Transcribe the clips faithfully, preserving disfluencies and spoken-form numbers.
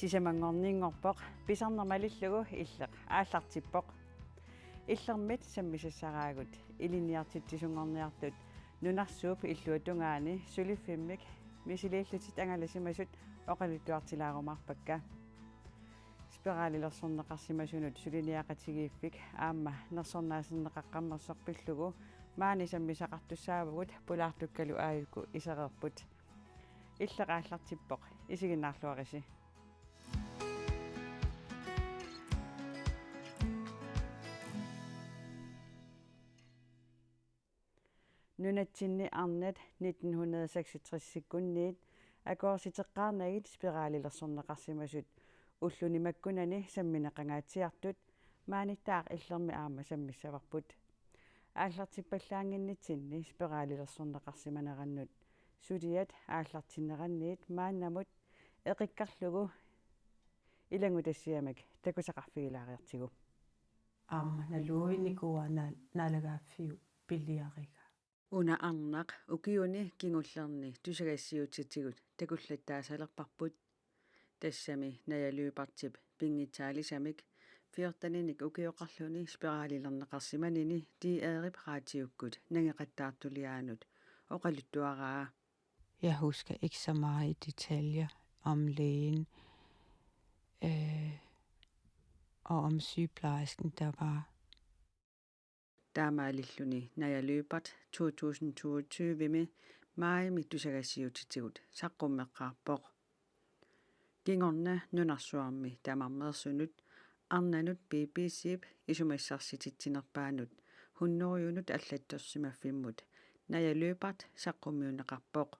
Sisamanngorninngorpoq, pisarneq malillugu Illeq aallartippoq. Illermit sammisassaraagut ilinniartitsisunngorniartut nunarsuup illuatungaani suliffimmik misiliillutik angalasimasut oqaluttuartilaarumaarpakka. Spiralilersorneqarsimasunut suliniaqatigiiffik aamma nersornaaserneqaqqammersoq pillugu maani sammisaqartussaavugut pulaartukkalu aajuku isereerput. Illeq aallartippoq, isiginnaarluarisi. Nunatsinni arnat nitten hundrede seksogtres-ikkunniit akuersiteqqaarnagit spiralilersorneqarsimasut ulluni makkunani sammineqangaatsiartut maanittaaq Illermi aamma sammissavarput. Aallartippallaannginnitsinni spiralilersorneqarsimanerannut suliat aallartinneranniit maannamut eqikkarlugu ilanngutassiamik takusaqarfigilaariartigu. Aamma naluinikuuaa naa-, naalagaaffiup piliariga. Una arnaq ukiuni kingullerni tusagassiuutitigut takullattaasalerparput. Tassami Naja Lyberthip pinngitsaalisamik fjorteninik ukioqarluni spiralilerneqarsimanini D R-ip raatiukkut nangeqattaartuliaanut oqaluttuaraa. Jeg husker ikke så meget i detaljer om lægen, øh, og om sygeplejersken, der var. Taamaalilluni Naja Lyberth to tusind toogtyve-mi maajimi tusagassiuutitigut saqqummeqqaarpoq. Kingorna nunarsuarmi tamarmeersunut arnanut B B C-p isumassarsititsinerpaanut hundrede-unut allattorsimaffimmut Naja Lyberth saqqummiunneqarpoq.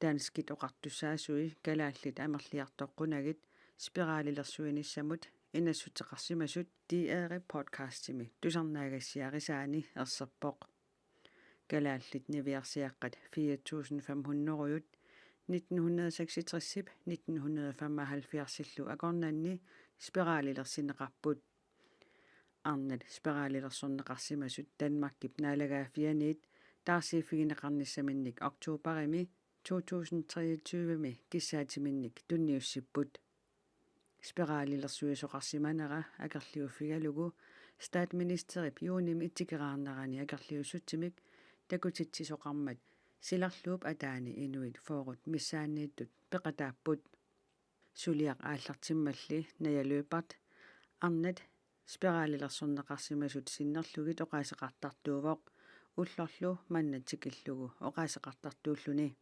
Danskit oqartussaasui kalaallit amerliartoqqunagit spiralilersuinissamut inassuteqarsimasut D R-ip podcastimi tusarnaagassiarisaani erserpoq. Kalaallit niviarsiaqqat fire tusind fem hundrede-ut nitten hundrede seksogtres-ip nitten hundrede femoghalvfjerds-illu akornanni spiralilersinneqarput. Arnat spiralilersorneqarsimasut Danmarkip naalagaaffianiit taarsiiffigineqarnissaminnik oktoberimi to tusind treogtyve-mi kissaatiminnik tunniussipput. Spiralilersuisoqarsimanera akerliuffigalugu statsministerip juunimi tikeraarnerani akerliussutsimik takutitsisoqarmat silarluup ataani inuit fyrret missaanniittut peqataapput. Suliaq aallartimmalli Naja Lyberth arnat spiralilersorneqarsimasut sinnerlugit oqaaseqartartuuvoq, ullorlu manna tikillugu oqaaseqartartuulluni.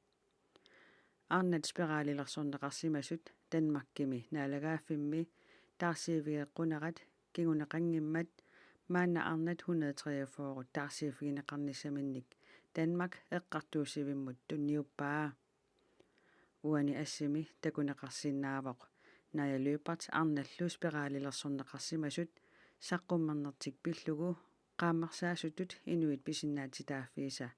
Arnat spiralilersorneqarsimasut Danmarkimi naalagaaffimmi taarsiiffigeqqunerat kinguneqanngimmat maanna arnat hundrede treogfyrre taarsiiffigineqarnissaminnik Danmark eqqartuussivimmut tunniuppaa. Uani assimi takuneqarsinnaavoq Naja Lyberth arnallu spiralilersorneqarsimasut saqqummernertik pillugu qaammarsaasutut inuit pisinnaatitaaffiisa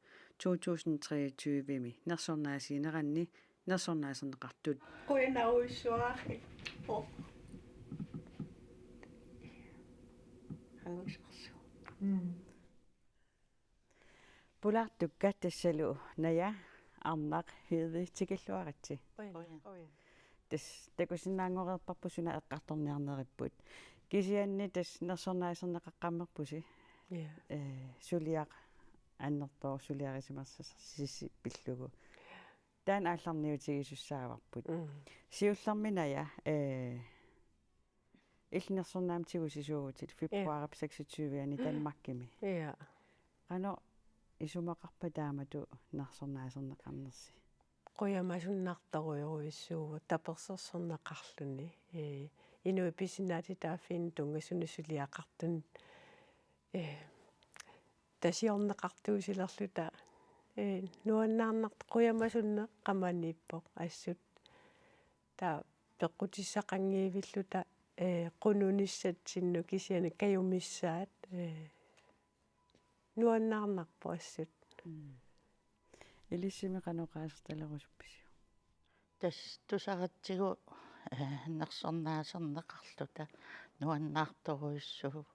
to tusind treogtyve-mi nersornaasiineranni nersornaaserneqartut. Qujanarujussuaq. Oh. Angusarsu. Mm. Pulaartukka tassalu Naja, arnaq, Heidi, tikilluaritsi. Qujan. Qujan. Qujan. Tassa takusinnaanngoreerparput suna eqqartorniarneripput. Kisianni tassa nersornaaserneqaqqammerpusi. Ja. Ee, suliaq annertooq suliarisimarsassi pillugu. Taanna aallarniutigisussaavarput. Mm. Siullermik Naja, ee, illit nersornaammik tigusisuuvutit februaarip seksogtyve-ani Danmarkimi. Ja. Qanoq isumaqarpa taamatut nersornaaserneqarnersi? Qujamasunnartorujorujussuuvoq tapersersorneqarluni. Ee, inuit pisinnaatitaaffiinut tunngasunut suliaqartunut. Ee, tasiorneqartuusilerluta. Ee, nuannaarnartoq qujamasunneq qamaniippoq assut. Taava peqqutissaqanngivilluta, ee, qununissatsinnut kisianni kajumissaat, ee, nuannaarnarpoq assut. Mm. Ilissimi qanoq oqaasertalerusuppisiuk? Tassa tusaratsigu, ee, nersornaaserneqarluta nuannaartorujussuuvoq.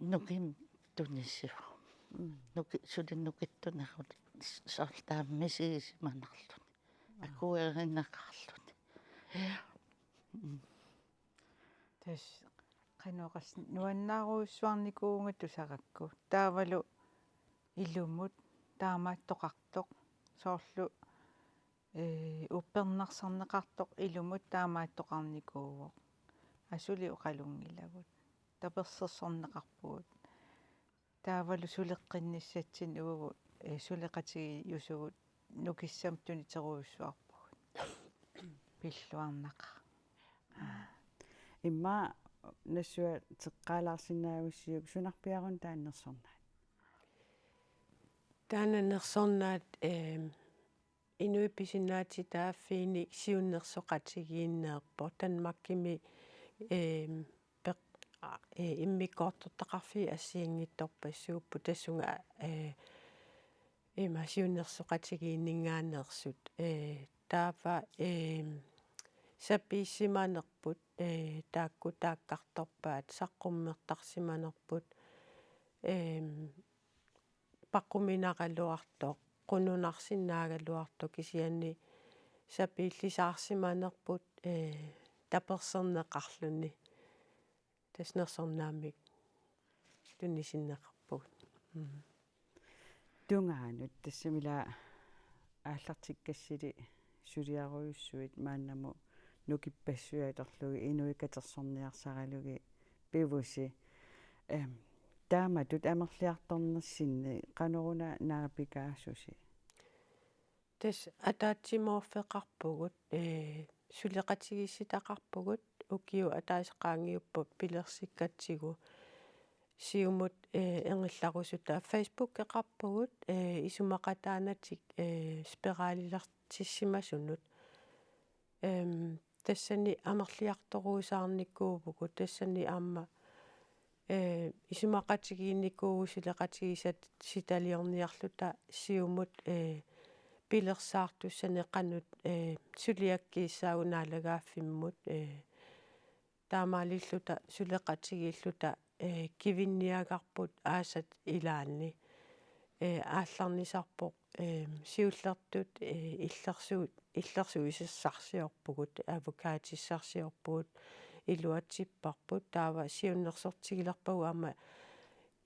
Nukimmik tunisivoq. Mm. Nuki-, suli nukittunerullutik s-, soorlu taama misigisimanarluni. Akuerineqarluni. Tassa qanoq oqassi nuannaarujussuarnikuuvunga tusarakku. Taavalu ilumut taamaattoqartoq. Soorlu, ee, uppernarsarneqartoq ilumut taamaattoqarnikuuvoq. Asuli oqalunngilagut. Tapersersorneqarpugut. Taavalu suleqqinnissatsinnut uagut, ee, suleqatigiiusugut nukissamik tuniterujussuarpugut. Pilluarnaqaaq. Immaqa nassuiateqqaalaarsinnaagussiuk, sunarpiaruna taanna nersornaat? Taanna nersornaat, eem, inuit pisinnaatitaaffiini siunnersoqatigiinneerpoq. Danmarkimi, eem, peq-, a-, ee, immikkoortortaqarfiit assigiinngitsorpassuupput tassunga, ee, ima siunnersoqatigiinninngaanneersut. Ee, taava, eem, sapiissimanerput, ee, taakku taakkartorpaat, saqqummertarsimanerput, eem, paqquminaraluartoq, qununarsinnaagaluartoq, kisianni sapiillisaarsimanerput, ee, taperserneqarluni. Tassa nersornaammik tunisinneqarpugut. Mm. Tungaanut tassami ila aallartikkassili suliarujussuit maannamut nukippassuit atorlugit inuit katersorniarsaralugit pivusi. Ehm, taamatut amerliartornersinni qanoruna naapikaasusi? Tassa ataatsimoorfeqarpugut, ee, suleqatigiissitaqarpugut, ukiut ataaseq qaangiuppata pilersikkatsigu siumut, ee, ingerlarusutaa. Facebookeqarpugut, ee, isumaqataanatik, ee, spiralilertissimasunut. Ehm, tassani amerliartorusaarnikuuvugut, tassani aamma, ee, isumaqatigiinnikuuvugut suleqatigiissitaliorniarluta siumut, ee, pilersaartussanik qanoq, ee, suliakkiissaagut naalagaaffimmut, ee, taamaalilluta suleqatigiilluta, ee, kivinniagarput aasat ilaanni. Ee, aallarnisarpoq, ee, siullertut, ee, illersu-, illersuisassarsiorpugut, advokatissarsiorpugut, iluatsipparput, taava siunnersortigilerpagut aamma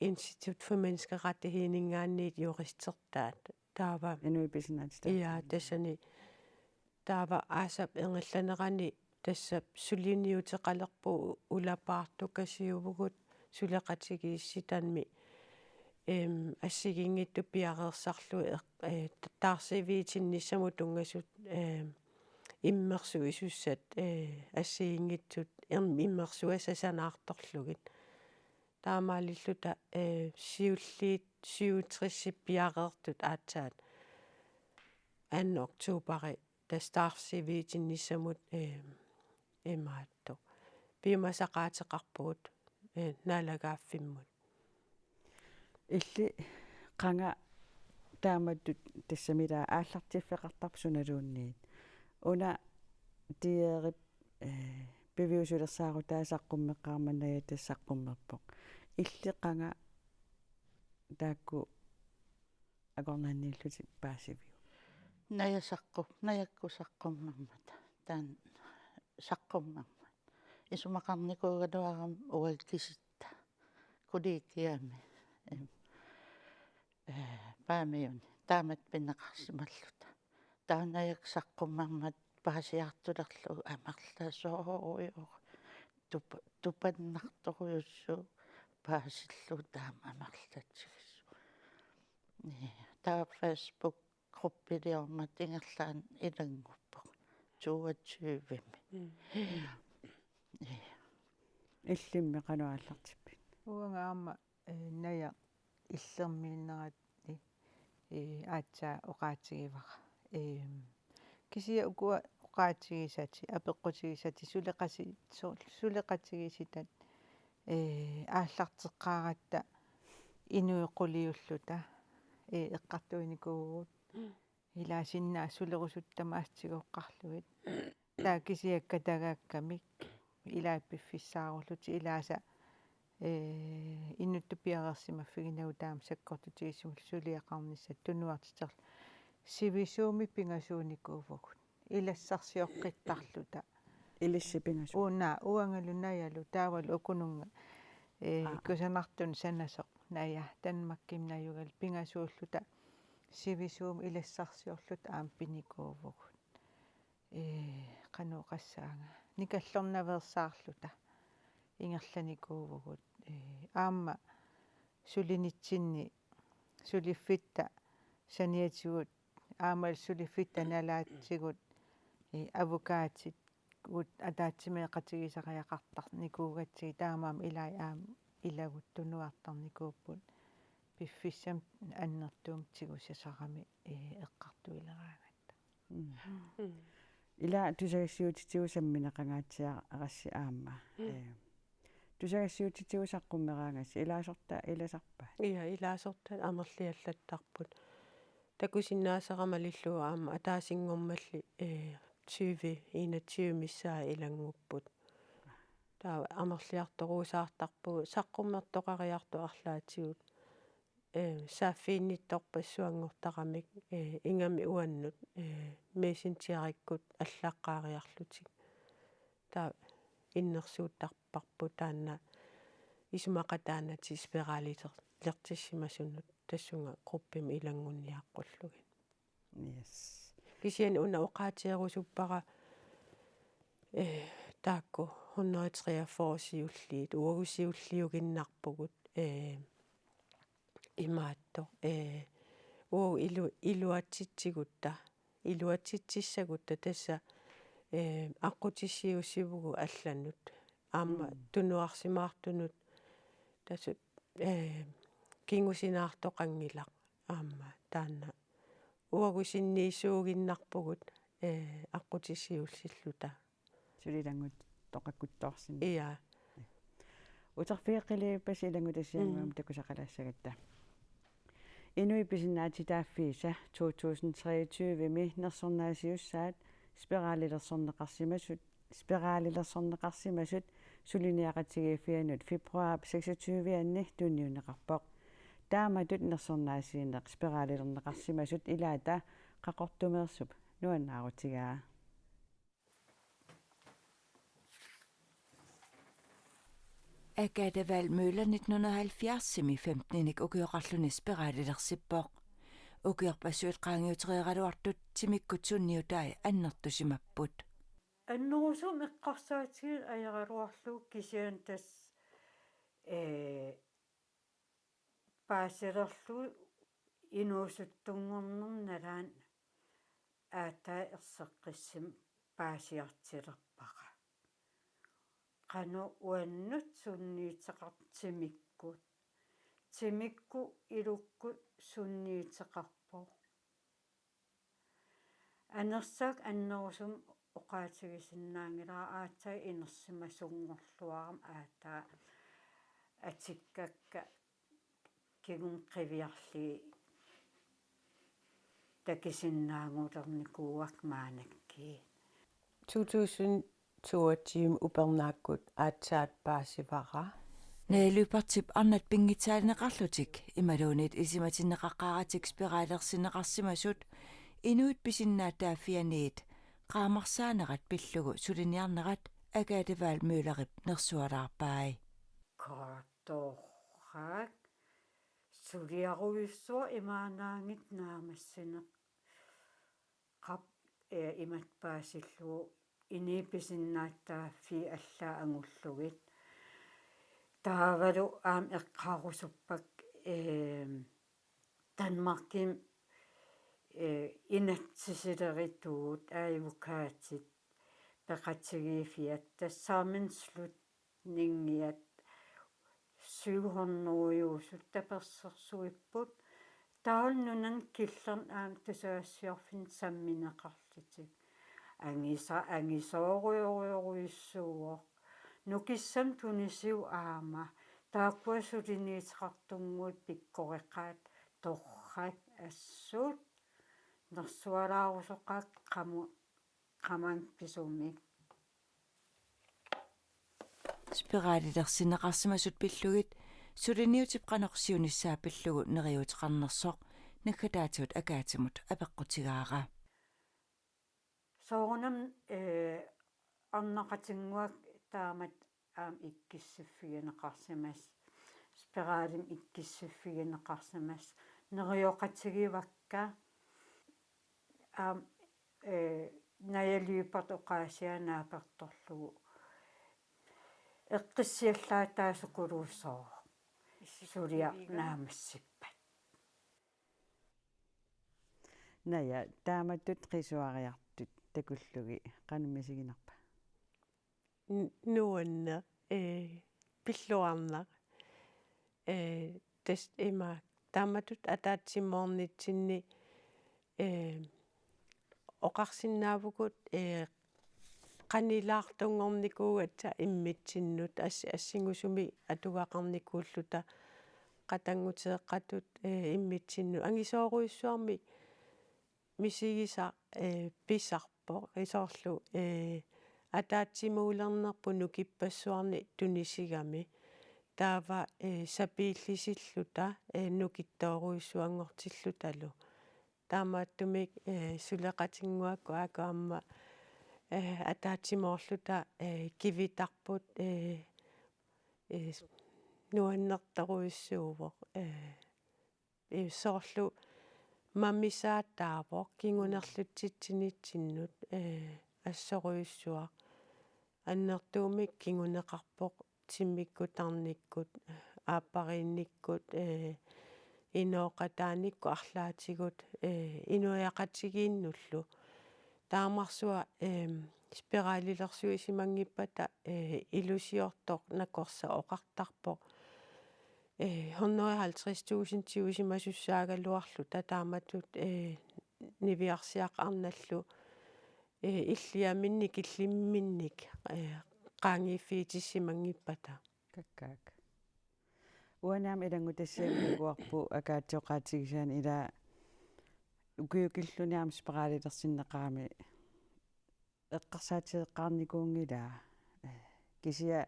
Institut for Menneskerettighedininngaanniit juristertaat. Taava Inuit pisinnaatitaaffiit. Ja, tassani taava aasap ingerlanerani tassa suliniuteqalerpugut, ulapaartukasiuvugut suleqatigiissitami, ehm, assigiinngitsut piareersarlugit, eh, taarsiivigitinnissamut tunngasut, ehm, immersuisussat, eh, assigiinngitsut im-, immersugassat sanaartorlugit. Taamaalilluta, eh, siulliit syvogtres piareertut aatsaat anden oktoberi tassa taarsiivigitinnissamut, eh, imaattoq piumasaqaateqarpugut, eh, naalagaaffimmut. Illit qanga taamatut tassami ila aallartiffeqartarpit sunaluunniit. Una Digerip, eh, piviusulersaarutaasa saqqummeqqaarmat Naja tassa saqqummerpoq. Illit qanga taakku akornanniillutit paasiviuk? Naja saqqu-, Najakkut saqqummermata. Taanna saqqummermat. Isumaqarnikuugaluarama uanga kisitta. Kollegiami. Em, eh, Paamiuni. Taamatut pineqarsimalluta. Taava Najakkut saqqummermat paasiartulerlugu amerlasoorujussuuvoq. Tup-, tupannartorujussuuvoq paasillugu taama amerlatigisut. Ni, taava Facebook gruppiliormat ingerlaannaq ilannguppoq. Toogtyvemi. Mm. Ja. Illimmi qanoq aallartippit? Uanga aamma, eh, Naja illermiinneranni, eh, aatsaat oqaatigivara. Ehm, kisianni ukua oqaatigisatit, apeqqutigisatit, suleqasi-, su-, suleqatigiissitat, eh, aallarteqqaaratta inuit quliulluta, eh, eqqartuinikuuvugut. Mm. Ilaa sinnaassulerusutut tamaasa tigoqqaarlugit. Taava kisianni katagaakkamik ilaa piffissaarullutik ilaasa, ee, inuttut piareersimaffiginagu taama sakkortutigisumik suliaqarnissaq tunuartiterlu. Sivisuumik pingasuunikuuvugut. Ilassarsioqqittarluta. Ilissi pingasoq. Una uangalu najalu taavalu ukununnga, eh, Aa. Kusanartunut sanasoq naja Danmarkimi najugalu pingasuulluta sivisuumik ilassarsiorluta aamma pinikuuvugut. Eh, qanoq oqassaanga. Nikallornaveersaarluta ingerlanikuuvugut. Eh, aamma sulinitsinni suliffitta saniatigut aamma suliffitta nalaatigut, eh, avokatigut ataatsimeeqatigisariaqartarnikuugatsigit taamaammat ilai aamma ilagut tunuartarnikuupput piffissami annertuumik tigusasarami, eh, eqqartuileraangatta. Mm. Mm. Ila tusagassiuutitigut sammineqangaatsiarassi aamma. Mm. Eh, tusagassiuutitigut saqqummeraangassi ilaasortat ilasarpaat? Ia, ilaasortat amerliallattarput. Takusinnaasarama malillugu aamma ataasinngormalli, eh, tyve enogtyve missaat ilanngupput. Taava amerliartoruusaartarpugut saqqummertoqariartut arlaatigut. Eh, saaffiginnittorpassuanngortaramik, eh, ingammik uannut, eh, Messengerikkut allaqqaariarlutik. Taava innersuuttarparput taanna isumaqataanatik spiralilertissimasunut tassunga gruppimi ilanngunniaqqullugit. Yes. Kisianni una oqaatierusuppara, eh, taakku hundrede treogfyrre siulliit, uagut siulliuginnarpugut, eh, imaattoq, eh, uagut ilu-, iluatsitsigutta, iluatsitsissagutta tassa, eh, aqqutissiuussivugut allanut. Aamma Mm. tunuarsimaartunut, tassa, eh, kingusinaartoqanngilaq aamma taanna. Uagut sinniisuuginnarpugut, eh, aqqutissiuussilluta. Suli ilannguttoqakkuttoorsinnaavoq. Ia. Uterfigeqqilivippoq ilanngutassiannguamik Mm. takusaqalaassagatta. Inuit pisinnaatitaaffiisa to tusind treogtyve-mi nersornaasiussaat spiralilersorneqarsimasut, spiralilersorneqarsimasut suliniaqatigiiffiannut februar seksogtyve-anni tunniunneqarpoq. Taamatut nersornaasiineq spiralilerneqarsimasut ilaata Qaqortumeersup nuannaarutigaa. Agathe Wahl Møller nitten hundrede og halvfjerds-imi femten-inik ukioqarluni spiralilersippoq. Ukiorpassuit qaangiutereeraluartut timikkut sunniutai annertusimapput. Annerusumik eqqarsaatigineq ajorluarlugu kisianni tassa, eh, paasilerlugu inuusuttunngornermi nalaani aatsaat erseqqissumik paasiartilerpara. Qanoq uannut sunniuteqarpoq timikkut. Timikkut ilukkut sunniuteqarpoq. Anersaak annerusumik oqaatigisinnaanngilara aatsaat inersimasunngorluarami aatsaat atikkakka kingumut qiviarlugit takusinnaanngulernikuuakka maannakkut. To tusind toogtyve upernaakkut aatsaat paasivara. Naja Lyberthip arnat pinngitsaalineqarlutik imaluunniit ilisimatinneqaqqaaratik spiralilersinneqarsimasut inuit pisinnaatitaaffianiit qaamarsaanerat pillugu suliniarnerat Agathe Wahl Møllerip nersualaarpai. Kaatooraak suliarujussuaq imaannaanngitsoq naammassineq qap, eh, imatut paasillugu inuit pisinnaatitaaffiit allaat angullugit. Taavalu aamma eqqaarusuppakka, eh, Danmarkimi, eh, inatsisilerituut advokatit peqatigiiffiat tassa sammenslut- -ningiat syv hundrede-usut tapersersuipput, taavalu nunani killorni aamma tusagassiorfinni sammineqarlutik. Angisa-, angisoorujorujussuuvoq. Nukissamik tunisivoq aamma. Taakkua suliniuteqartunnguit pikkoreqaat torrak assut. Nersualaarusoqaakka qamu-, qamani pisumik. Spiralilersinneqarsimasut pillugit suliniutip qanoq siunissaa pillugu neriuuteqarnersoq naggataatigut Agathemut apeqqutigaara. Soorunami, eh, Arnaqatinnguaq taamatut aamma ikkissiffigineqarsimasoq, spiralimik ikkissiffigineqarsimasoq, nerioraqatigivakka, aamma, ee, Naja Lyberth oqaasia naapertorlugu eqqissiallaataasoq sukuluusoq. Suliaq naammassippat. Naja, taamatut qisuariartut takullugit qanoq misiginarpa? N-, nuanneq, ee, pilluarneq. Ee, tassa ima taamatut ataatsimoornitsinni, ee, oqarsinnaavugut, ee, qanilaartunngornikuugatta immitsinnut as-, assingusumik atugaqarnikuulluta qatannguteeqqatut, ee, immitsinnut angisoorujussuarmik misigisaq, ee, pisarpoq, soorlu, ee, ataatsimuulernerput nukippassuarnik tunisigami. Taava, ee, sapiillisilluta, ee, nukittoorujussuanngortillutalu. Taamaattumik, ee, suleqatinnguakkut aajuku aamma, ee, ataatsimoorluta, ee, kivitarput, ee, ee, nuannertorujussuuvoq, ee, ee, soorlu mamisaataavoq kingunerlutsitsinitsinnut, ee, assorujussuaq. Annertuumik kinguneqarpoq timmikkut, tarnikkut, aappariinnikkut, ee, inooqataanikkut, arlaatigut, ee, inuiaqatigiinnullu. Taamarsuaq, ee, spiralilersuisimanngippata, ee, ilusiortoq nakorsaq oqartarpoq. Ee, hundrede og halvtreds tusind tigusimasussaagaluarluta taamatut, ee, niviarsiaq arnallu, ee, illiaminnik illimminnik, ee, qaangiiffigitissimanngippata. Kakkaak. Uani aamma ilanngutassiami takuarput ataatsip oqaatigisaani, ila ukiukilluni aamma spiralilersinneqarami eqqarsaatigeqqaarnikuunngilaa. Ee, kisianni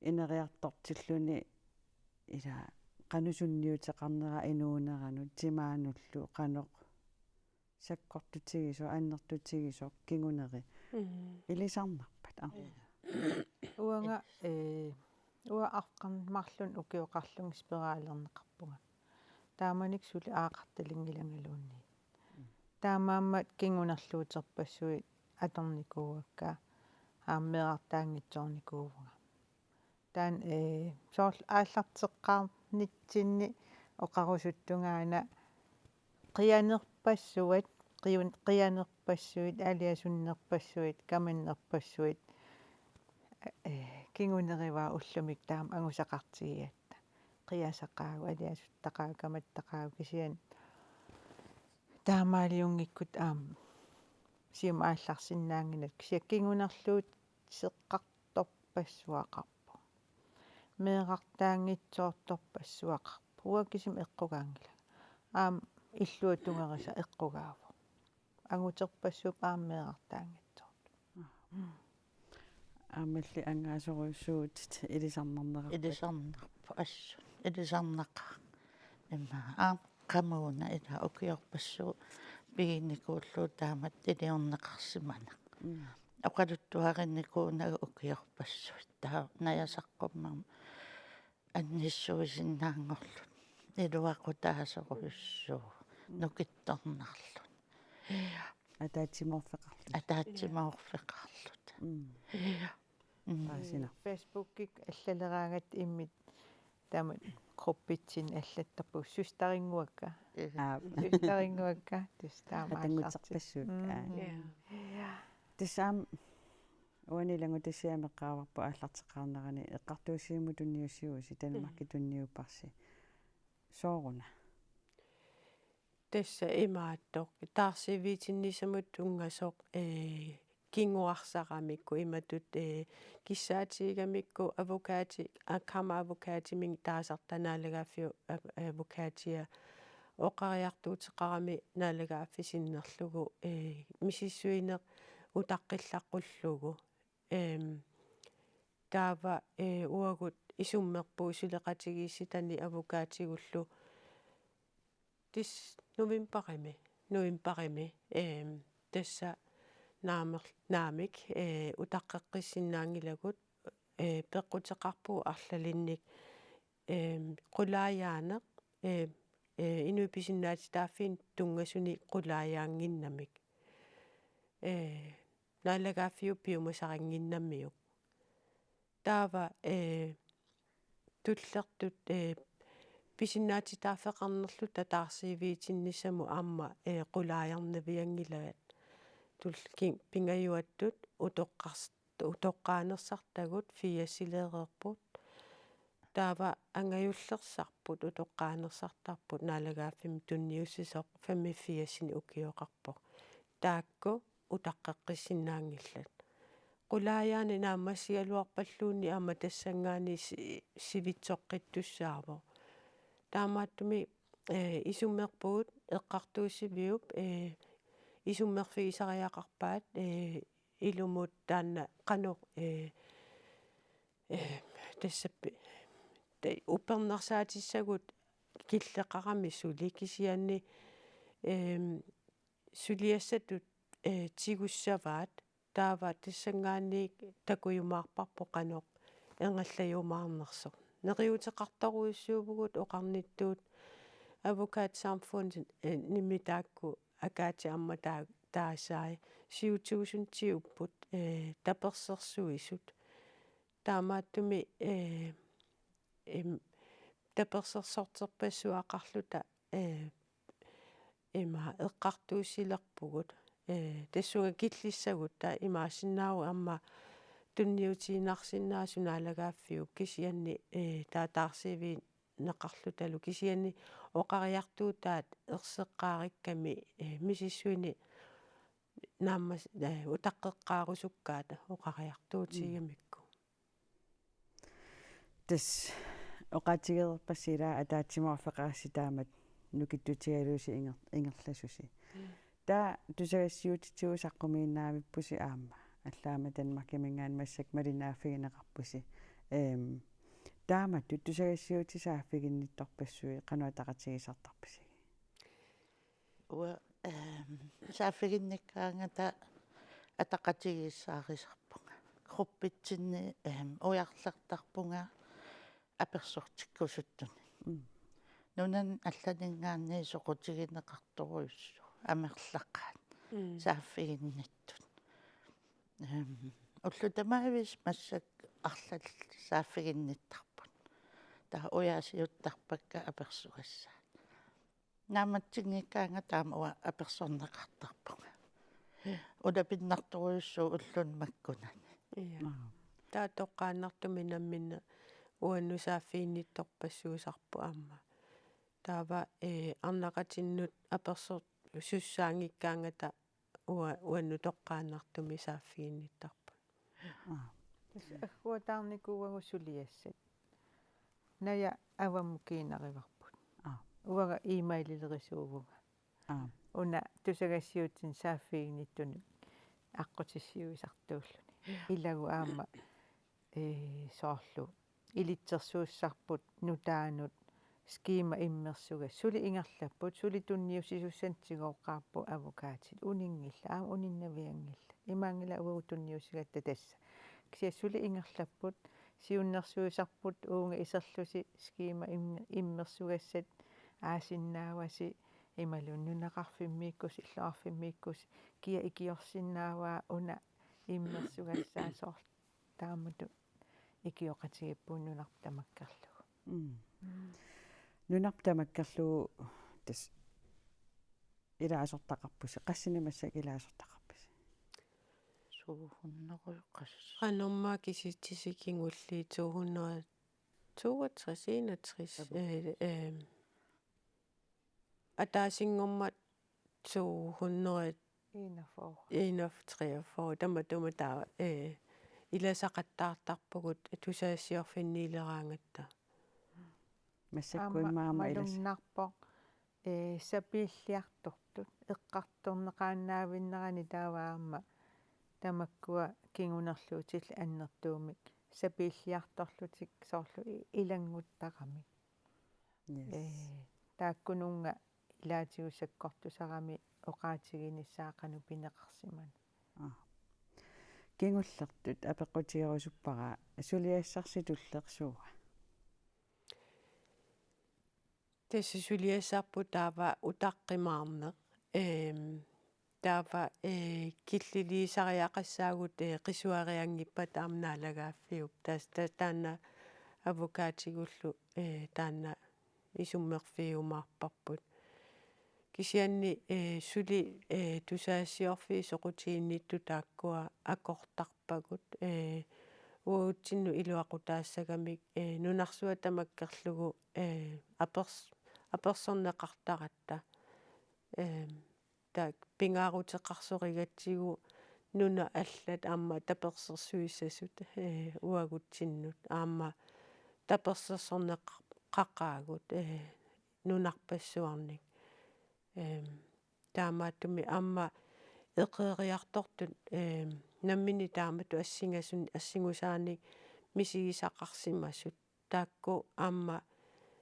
ineriartortilluni ila qanoq sunniuteqarnera inuuneranut, timaanullu qanoq sakkortutigisoq, annertutigisoq, kinguneri. Mm. Ilisarnarpat, aa. Uanga, ee, uanga arqan-, marlunnik ukioqarlunga spiralerneqarpunga. Taamanikkut suli aaqartalinngilangaluunniit. Mm. Taamaammat kingunerluuterpassuit atornikuuakka, aamma meerartaanngitsoornikuuvunga. Taanna, ee, soorlu aallarteqqaarnitsinni oqarusuttungaana qianerpassuat, qiun-, qianerpassuit, aliasunnerpassuit, kamannerpassuit, ee, kingunerivaat ullumi taama angusaqartigigatta. Qiasaqaagut, aliasuttaqaagut, kamattaqaagut, kisianni taamaaliunngikkutta aamma siumut aallarsinnaannginnakku, kisianni kingunerluuteqqartorpassuaqarpoq. Meerartaanngitsoortorpassuaqarpoq. Uanga kisimi eqqugaanngilanga. Aamma illuatungerisa eqqugaavoq. Anguterpassuupput aamma meerartaanngitsoortut. Aammalli angaasorujussuutit ilisarnarneqarpat? Ilisarnarpoq assut. Ilisarnaqaaq. Immaqa aamma qamuuna ila ukiorpassuit piginikuullugu taamatut iliorneqarsimaneq. Mm. Oqaluttuarinikuunagu ukiorpassuit. Taava Naja saqqummermat annissuisinnaanngorluni. Iluaqutaasorujussuuvoq. Mm. Nukittornarluni. Ja. Ataatsimoorfeqarluta. Ataatsimoorfeqarluta. Mm. Ja. Mm. Paasinar. Facebookikkut allaleraangatta immikkut taama gruppitsinni allattarpugut, søsteringuakka. Ja. Aa. Søsteringuakka, tassa taama aallartippoq. Qatannguterpassuakka. Mm. Ja. Ja. Tassa aamma uani ilanngutassiami eqqaavarput aallarteqqaarnerani eqqartuussivimmut tunniussigusi, Danmarkimi tunniupparsi. Sooruna? Tassa imaattoq, taarsiviitinnissamut tunngasoq, ee, kinguarsaramikku imatut, ee, kissaatigigamikku advokati, a-, kammeradvokatiminnga taasartaa naalagaaffiup a-, advokatia oqariartuuteqarami naalagaaffik sinnerlugu, ee, misissuineq utaqqillaqqullugu. Em, taava, ee, uagut isummerpugut suleqatigiissitani advokatigullu. Tassa novembarimi, novembarimi, em, tassa naamer-, naamik, ee, utaqqeqqissinnaanngilagut, ee, peqquteqarpugut arlalinnik, ee, qulaajaaneq, ee, ee, inuit pisinnaatitaaffiit tunngasunik qulaajaannginnamik. Ee, naalagaaffiup piumasarinnginnamiuk. Taava, ee, tullertut, ee, pisinnaatitaaffeqarnerluta taarsiiviitinnissamut aamma, ee, qulaajarnavianngilaat. Tul-, ki-, pingajuattut utoqqars-, utoqqaanersartagut firsileereerput. Taava angajullersarput utoqqaanersartarput naalagaaffimmi tunniussisoq femogfirsini ukioqarpoq. Taakku utaqqeqqissinnaanngillat. Qulaajaaneq naammassigaluarpalluunniit aamma tassanngaanniit si-, sivitsoqqittussaavoq. Taamaattumik, ee, isummerpugut eqqartuussiviup, ee, isummerfigisariaqarpaat, ee, ilumut taanna qanoq, ee, ee, tassa pi-, ta-, uppernarsaatissagut killeqarami suli kisianni, eem, suliassatut, ee, tigussavaat taava tassanngaanniit takujumaarparput qanoq ingerlajumaarnersoq. Neriuuteqartorujussuuvugut oqarnittut Advokatsamfundimi taakku Agathe aamma taa-, taasai syv tusindiupput, ee, tapersersuisut. Taamaattumik, ee, im-, tapersersorterpassuaqarluta, ee, ima eqqartuussilerpugut, ee, tassunga killissagutta imaassinnaavoq aamma tunniutiinnarsinnaasut naalagaaffiup kisianni, ee, taava taarsiiviinneqarlutalu kisianni oqariartuutaat erseqqaarikkami, ee, misissuini naammas-, ee, utaqqeqqaarusukkaat oqariartuutigigamikku. Tassa oqaatigereerpassi ila ataatsimoorfeqarassi taamatut nukittutigalusi inger-, ingerlasusi. Mm. Taava tusagassiuutitigut saqqumiinnaavippusi aamma. Allaammi Danmarkiminngaanniit massakkut malinnaaffigineqarpusi. Ehm, taamatut tusagassiuutit saaffiginnittorpassuit qanoq ataqatigiissartarpisigit? Uanga, ehm, saaffiginnikkaangata ataqatigiissaarisarpunga. Gruppitsinni, ehm, ujarlertarpunga apersortikkusuttunik. Mm. Nunani allaninngaanniit soqutigineqartorujussuuvoq amerlaqaat. Mm. Saaffiginnittut. Ehm, ullut tamaaviisa massakkut arlallit saaffiginnittarput. Taava ujaasiuttarpakka apersugassaat. Naammatsinngikkaangata aamma uanga apersorneqartarpunga. Ulapinnartorujussuuvoq ulluni makkunani. Ja. Aap. Taava toqqaannartumik nammineq uannut saaffiginnittorpassuusarpoq aamma. Taava, ee, arnaqatinnut apersorsussaanngikkaangata ua-, uannut toqqaannartumik saaffiginnittarput. Aap. Tassa agguataarnikuuagut suliassat. Naja avammut kiinarivarput. Aap. Uanga e-maililerisuuvunga. Aap. Una tusagassiuutitigut saaffiginnittunut aqqutissiuisartuulluni. Ilagut aamma, ee, soorlu ilitsersuussarput nutaanut skema immersugassat. Suli ingerlapput, suli tunniussisussanik tigooqqaarput advokatit. Uninngillat, aamma uninnavianngillat. Imaanngilaq uagut tunniussigatta tassa. Kisianni suli ingerlapput, siunnersuisarput uunga iserlusi skema im-, immersugassat aasinnaavasi imaluunniit nunaqarfimmiikkusi, illoqarfimmiikkusi, kia ikiorsinnaavaa una immersugassaa soorlu taamatut ikioqatigiippugut nunarput tamakkerlugu. Mm. Mm. Nunarput tamakkerlugu tassa ilaasortaqarpusi, qassinik massakkut ilaasortaqarpisi? Suuhunnerujoqas. Qanormaa kisitsisik kingulliit suuhunneru-, toogtres, enogtres, Apu. øh, øh, ataasinngormat suuhunneru-, Enogfyrre. Enogfyrre, treogfyrre, tamatuma taava, øh, ilasaqattaartarpugut tusagassiorfinniileraangatta. Massakkut aamma immaqa aamma ilas-, malunnarpoq, ee, sapiilliartortut, eqqartorneqaannaavinnerani taava aamma tamakkua kingunerluutillit annertuumik sapiilliartorlutik soorlu i-, ilannguttaramik. Yes. Ee, taakkununnga ilaatigut sakkortusarami oqaatiginissaa qanoq pineqarsimanersut. Aa. Kingullertut apeqqutigerusuppara, suliassarsi tulleq suua? Tassa suliassarput taava utaqqimaarneq. Ehm, taava, eh, killiliisariaqassaagut, eh, qisuarianngippata aamma naalagaaffiup. Tas-, ta-, taanna avokaatigullu, eh, taanna isummerfigiumaarparput. Kisianni, eh, suli, eh, tusagassiorfiit soqutiginnittut taakkua akortarpagut, eh, uagutsinnut iluaqutaassagamik, eh, nunarsuaq tamakkerlugu, eh, apers-, apersorneqartaratta. Eh, taak pingaaruteqarsorigatsigu nunat allat aamma tapersersuissasut, eh, uagutsinnut aamma tapersersorneqaqaagut, eh, nunarpassuarnik. Ehm, taamaattumik aamma eqeeriartortut, ehm, namminneq taamatut assingasun-, assingusaanik misigisaqarsimasut. Taakku aamma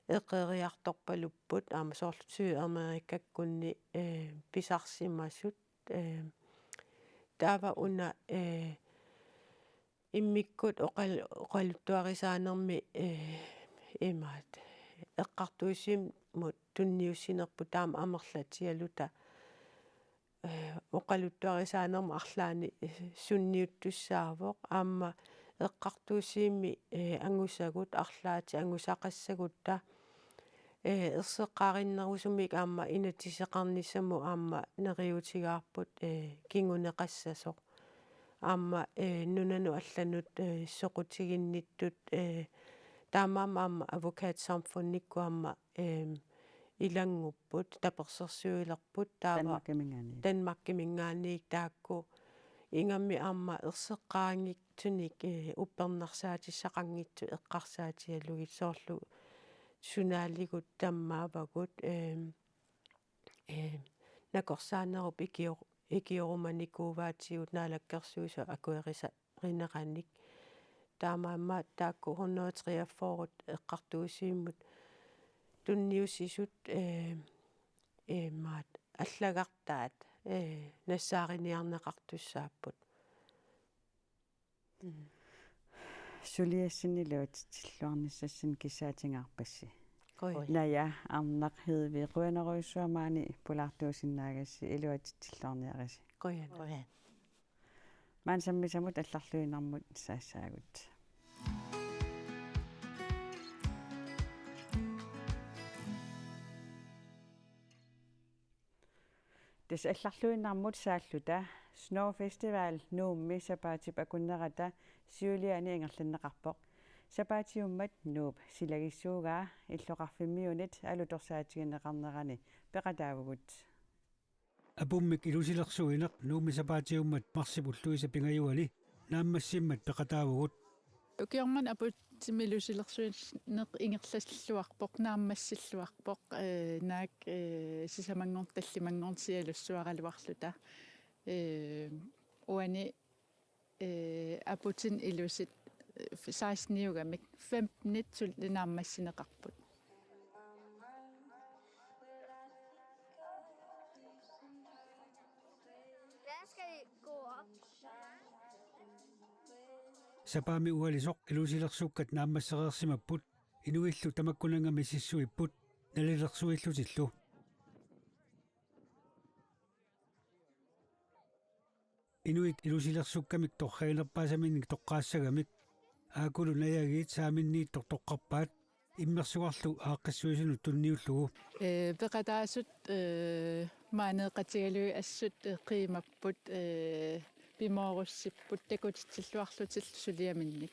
eqeeriartorpalupput, aamma soorlu Sydamerikakkunni, eh, pisarsimasut, eh, taava una, eh, immikkut oqal-, oqaluttuarisaanermi, eh, imaat, eqqartuussivimmut tunniussinerput taama amerlatigaluta, eh, oqaluttuarisaanermut arlaanni, eh, sunniuttussaavoq, aamma eqqartuussivimmi, eh, angusagut, arlaatigut angusaqassagutta, eh, erseqqaarinnerusumik aamma inatsiseqarnissamut aamma neriuutigaarput, eh, kinguneqassasoq. Aamma, eh, nunanut allanut, eh, soqutiginnittut, eh, taamaammat aamma Advokatsamfundikkut aamma, ehm, ilanngupput, tapersersuilerput, taava Danmarkiminngaanniit. Danmarkiminngaanniit taakku ingammik aamma erseqqaanngitsunik, eh, uppernarsaatissaqanngitsut eqqarsaatigalugit soorlu sunaaligut tammaavagut, ehm, eh, nakorsaanerup ikior-, ikiorumanikuuvaatigut Naalakkersuisut akuerisa-, rineranik. Taamaammat taakku hundrede treogfyrre eqqartuussivimmut tunniussisut, eh, eh, maat allagartaat, eh, nassaariniarneqartussaapput. Mm. Suliassinni iluatsilluarnissassinni kissaatigaarpassi. Qujan. Naja Arnaq Hedvig, qujanarujussuaq maani pulaartuusinnaagassi, iluatsilluarniarisi. Qujan. Qujan. Maani sammisamut allarluinnarmut saassaagut. Tassa allarluinnarmut saalluta Snow Festival Nuummi sapaatip akunnerata siuliani ingerlanneqarpoq. Sapaatiummat Nuup silagissuugaa illoqarfimmiunit alutorsaatigineqarnerani peqataavugut. Apummik ilusilersuineq Nuummi sapaatiummat marsip ulluisa pingajuani naammassimmat peqataavugut. Ukioq manna aputimmi ilusilersuineq ingerlatilluarpoq, naammassilluarpoq, eh, naak, eh, sisamanngorneq tallimanngorneq sialussuaraluarluta. Eh, uani, eh, aputinik ilusit, eh, seksteniugamik femtenit sul-, naammassineqarput. Hvad skal vi gå op? Sapaammi ualisoq ilusilersukkat naammassereersimapput, inuillu tamakkunannga misissuipput nalilersuillutillu. Inuit ilusilersukkamik torraginerpaasaminnik toqqaassagamik, aakkulu Najagiit saaminniittoq toqqarpaat, immersugarlu aaqqissuisunut tunniullugu. Eh, peqataasut, eh, maaneeqatigalugit assut, eh, qiimapput, eh, pimoorussipput takutitsilluarlutillu suliaminnik.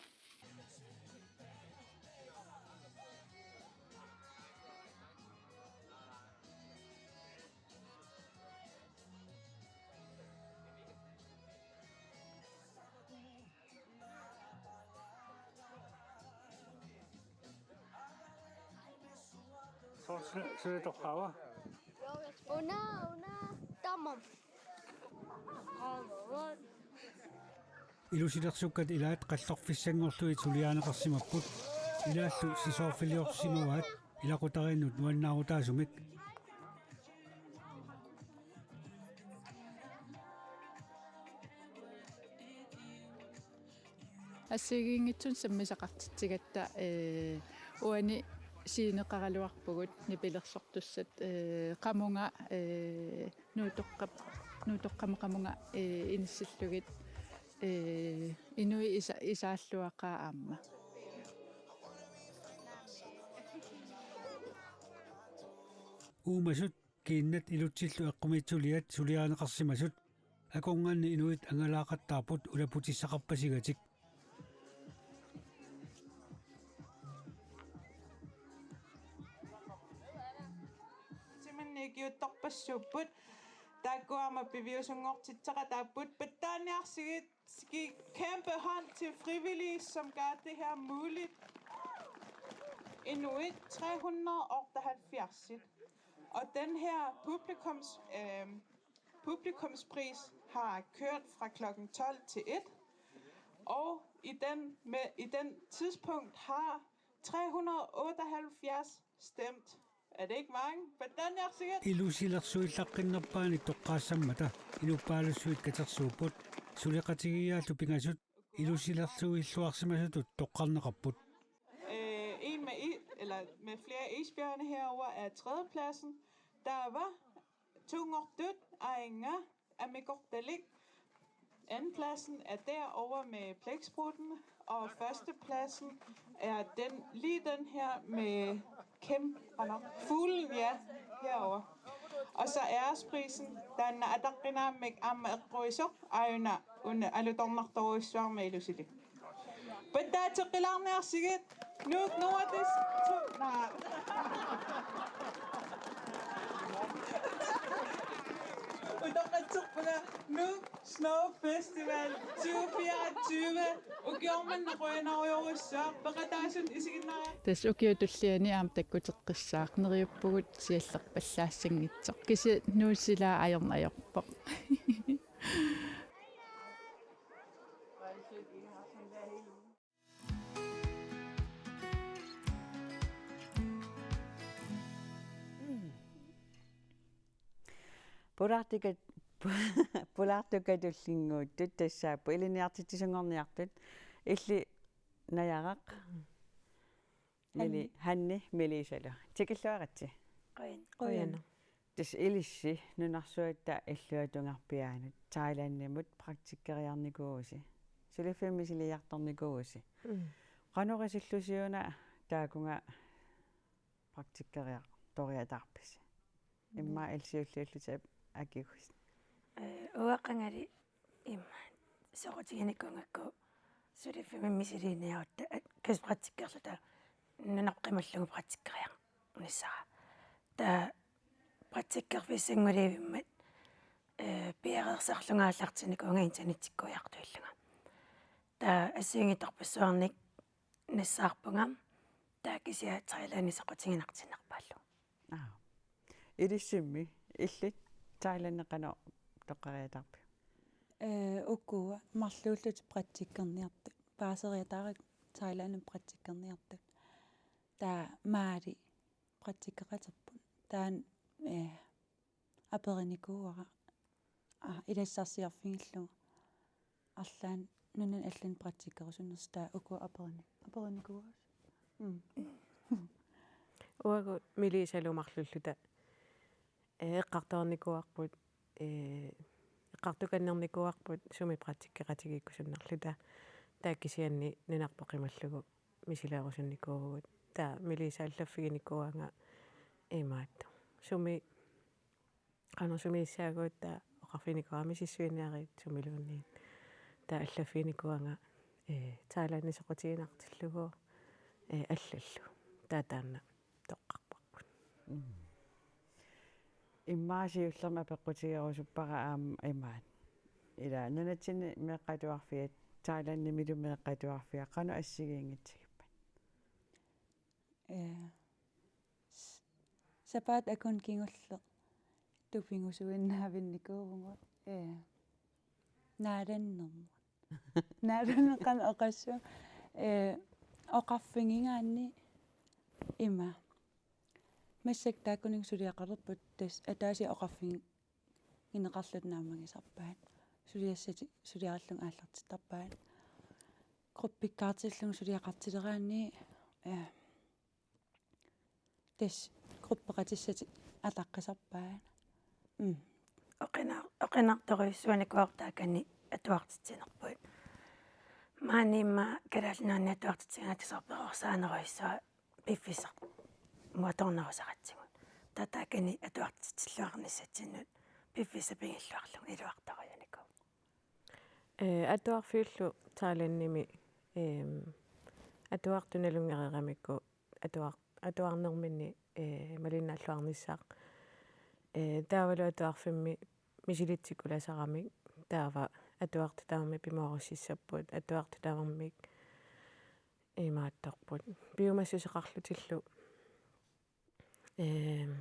Soorlu suli torraava? Una, una, tamam. Ilusilersukkat ilaat qallorfissanngorlugit suliarineqarsimapput. Ilaallu sisoorfiliorsimavaat ilaqutariinnut nuannaarutaasumik. Assigiinngitsunik sammisaqartitsigatta, ee, uani sceneqaraluarpugut nipilersortussat, ee, qamunga, ee, nuutoqqap-, nuutoqqamut qamunga, ee, inissillugit, ee, inuit isa-, isaalluaqaat aamma. Uumasut kiinnat ilutsillu eqqumiitsuliat suliarineqarsimasut akornanni inuit angalaaqattaarput ulaputissaqarpasigatik. Simanni ikiuuttorpassuupput. Taakkua aamma piviusunngortitseqataapput. Pattaaniarsigit, giv kæmpe hånd til frivillige, som gør det her muligt. Inuit tre hundrede otteoghalvfjerds. Og den her publikums, øh, publikumspris har kørt fra klokken tolv til et. Og i den, med, i den tidspunkt har tre hundrede otteoghalvfjerds stemt. Er det ikke mange? Pattaaniarsigit. Ilusilersuillaqqinnerpaani toqqaassammata inuppaalussuit katersuupput, suleqatigiiaallu pingasut ilusilersuilluarsimasutut toqqarneqarput. Øh, en med, i- eller med flere isbjørne herover er tredjepladsen. Der var Tunngortut aajunga amikortalik. Andenpladsen er derovre med blæksprutten, og førstepladsen er den, lige den her med kæm-, eller fuglen, ja, herovre. Og så æresprisen, taanna ataqqinaammik aamma eqquisoq, aajuna una alutornartorujussuarmik ilusilik. Pattaatseqqilaarniarsigit, Nuuk Nordisk, to, naa. Utoqqatserpunga Nuuk Snow Festival tyve fireogtyve. Ukioq manna qujanarujussuaq, peqataasut isiginnaariarta. Tassa ukiup tulliani aamma takkuteqqissaaq, neriuppugut siallerpallaassanngitsoq. Kisianni Nuuk silaa ajornaq ajorpoq. Pulaartukat-, pulaartukatullinnguuttut tassaapput ilinniartitsisunngorniartut, illit Najaraq, Mili-, Hanni. Hanni, Melisalu. Tikilluaritsi. Qujan-, qujanaq. Qujanaq. Tassa ilissi nunarsuatta illuatungarpiaanut Thailandimut praktikkeriarnikuuvusi. Suliffimmi misiliiartornikuuvusi. Mm. Qanoq isillusi una taakunga praktikkeriartoriataarpisi? Immaqa illit siulliullutit akiguit. Ee, uanga qangali immaqa soqutiginikuugakku suliffimmi misiliiniarutta, at-, kas praktikkerluta nunarput qimallugu praktikkeriarnissara. Taava praktikkerfissannguliivimmat, ee, piareersarlunga aallartinnikuuvunga internettikkuiartuillunga. Taava assigiinngitsorpassuarnik nassaarpunga, taava kisianni Thailandimi soqutiginartinnerpaallugu. Aa. Ilissimmi, illit Thailandimi qanoq toqqariataarpiuk? Ee, ukua marluullutik praktikkerniartut. Paaseriataarakku Thailandimi praktikkerniartut. Taava maali praktikkeqaterput. Taanna, ee, aperinikuuara, aa, ilassarsiorfigillugu arlaanni nunani allani praktikkerusunnersoq, taava ukua aperini-, aperinikuuara. Mm. Uagut Melisalu marluulluta, ee, eqqartoreernikuuarput, ee, eqqartukannernikuuarput sumi praktikkeqatigiikkusunnerluta. Taava kisianni nunarput qimallugu misileerusunnikuuvugut. Taava Melisa allaffiginikuuanga imaattoq: Sumi, qanoq sumiissaagut, taava oqarfiginikuuara misissuiniarit sumiluunniit. Taava allaffiginikuuanga, ee, Thailandimi soqutiginartillugu, ee, allallu. Taava taanna toqqarparput. Mm. Immaqa siullermik apeqqutigerusuppara aamma imaat: Ila nunatsinni meeqqat atuarfiat, Thailandimilu meeqqat atuarfiat, qanoq assigiinngitsigippat? Ee, s-, sapaatip akunneq kingulleq tupigusuinnaavinnikuuvugut, ee, naalannermut. Naalanneq qanoq oqassaaq, ee, oqarfigigaanni ima. Massakkut taakkuninnga suliaqalerput, tassa ataasiakkaat oqarfigineqarluta naammagisarpaat. Suliassatik suliarillunga aallartittarpaat. gruppikkaartillugu suliaqartileraanni, eh, tassa gruppeqatissatik ataqqisarpaat. Mm. Oqinnar-, oqinnertorujussuanikuuartaakani atuartitsinerput. Maani immaqa Kalaallit Nunaanni atuartitsigaangatta soorlu perorsaanerujussuaq piffissaq muatornerusaqatsigut. Taava taakani atuartitsilluarnissatsinnut piffissaq pigilluarlugu iluartorujuunikuuvoq. Eh, atuarfiullu Thailandimi, ehm, atuartut nalunngereeramikku atuar-, atuarnerminni, eh, malinnaalluarnissaq. Eh, taavalu atuarfimmi misilitsikulasaramik taava atuartut tamarmik pimoorussissapput, atuartut tamarmik imaattorput. Piumassuseqarlutillu, ehm,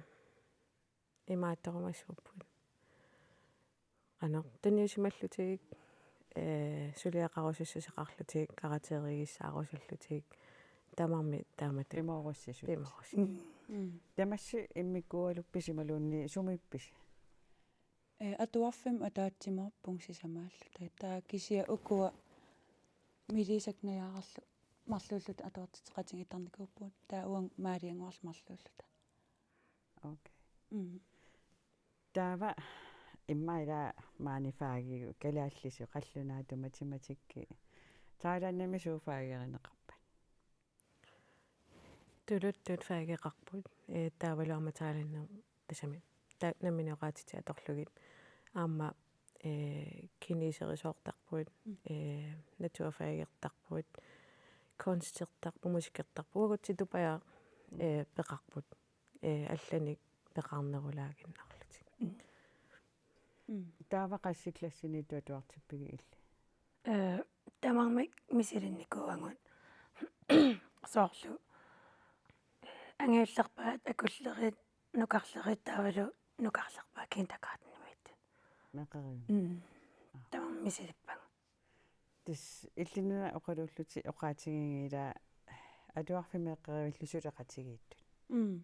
imaattorumassaapput. Qanoq, tunniusimallutigik, eh, suliaqarusussuseqarlutigik, karakterigisaarusullutigik, tamarmik taamatut. Pimoorussisut. Pimoorussisut. Mm. Mm. Tamassi immikkuugaluppisi imaluunniit sumiippisi? Eh, atuarfimmi ataatsimoorpunga sisamaalluta. Taava kisianni ukua Melissap najaarallu marluulluta atuartitseqatigiittarnikuupput. Taava uanga Maaliannguarlu marluulluta. Okay. Mm. Taava immaqa ila maani fagigut kalaallisut, qallunaatut, matematikki. Thailandimi suut fagerineqarpat? Tuluttut fageqarput, eh, taavalu aamma Thailandimi tassami. Ta-, nammineq oqaatitsisoq atorlugit. Aamma, eh, kineserisoortarput, mm, eh, naturfagertarput, kunstertarput, musikertarput, uagutsitut pajaa, mm, eh, peqarput. Eh, allanik peqarnerulaaginnarlutik. Mm. Mm. Taava qassit klassiniittut atuartippigit illit? Eh, tamarmik misilinnikuuagut. Soorlu angajullerpaat, akullerit, nukarlerit, taavalu nukarlerpaat kindergartenimiittut. Meeqqerivimmi? Mm. Aa. Tamarmik misilippagut. Tassa illit una oqaluullutit oqaatigigiga ila atuarfimmi meeqqerivillu suleqatigiittut. Mm.